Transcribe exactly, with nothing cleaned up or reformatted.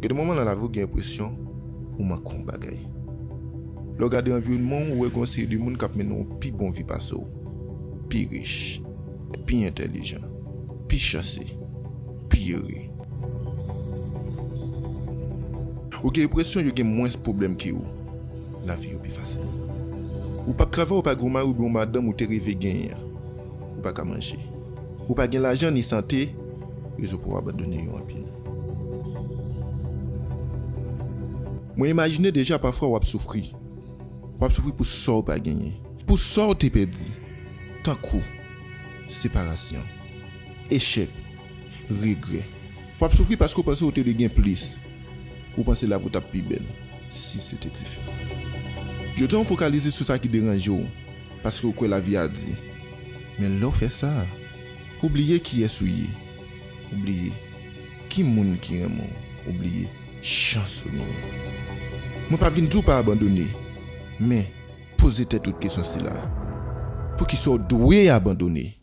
Gen de moman nan lavi w gen enpresyon ou manke yon bagay. Lè w gade anviwònman w, ou wè gen yon seri de moun k ap mennen yon pi bon vi pase w, pi rich, pi entèlijan, pi chanse, pi ere. Ou gen enpresyon yo gen mwens pwoblèm ke ou. Lavi yo pi fasil. Ou p ap travay, ou pa gen yon mari oubyen yon madanm ou te reve genyen an. Ou pa ka manje. Ou pa gen lajan ni sante, rezon pou w abandone yo anpil. Mwen imajine deja pafwa w ap soufri. W ap soufri pou sa w pa genyen, pou sa w te pèdi, tankou separasyon, echèk, regrè. W ap soufri paske w panse w te dwe gen plis. Ou panse lavi w t ap pi bèl si se te diferan. Jodi a, w fokalize sou sa ki deranje w, paske w kwè lavi a di. Men lè w fè sa, ou bliye kiyès ou ye. Ou bliye ki moun ki renmen w. Ou bliye chans ou genyen. Mwen pa vin di w pa abandone, men poze tèt ou kesyon sila. Poukisa w dwe abandone?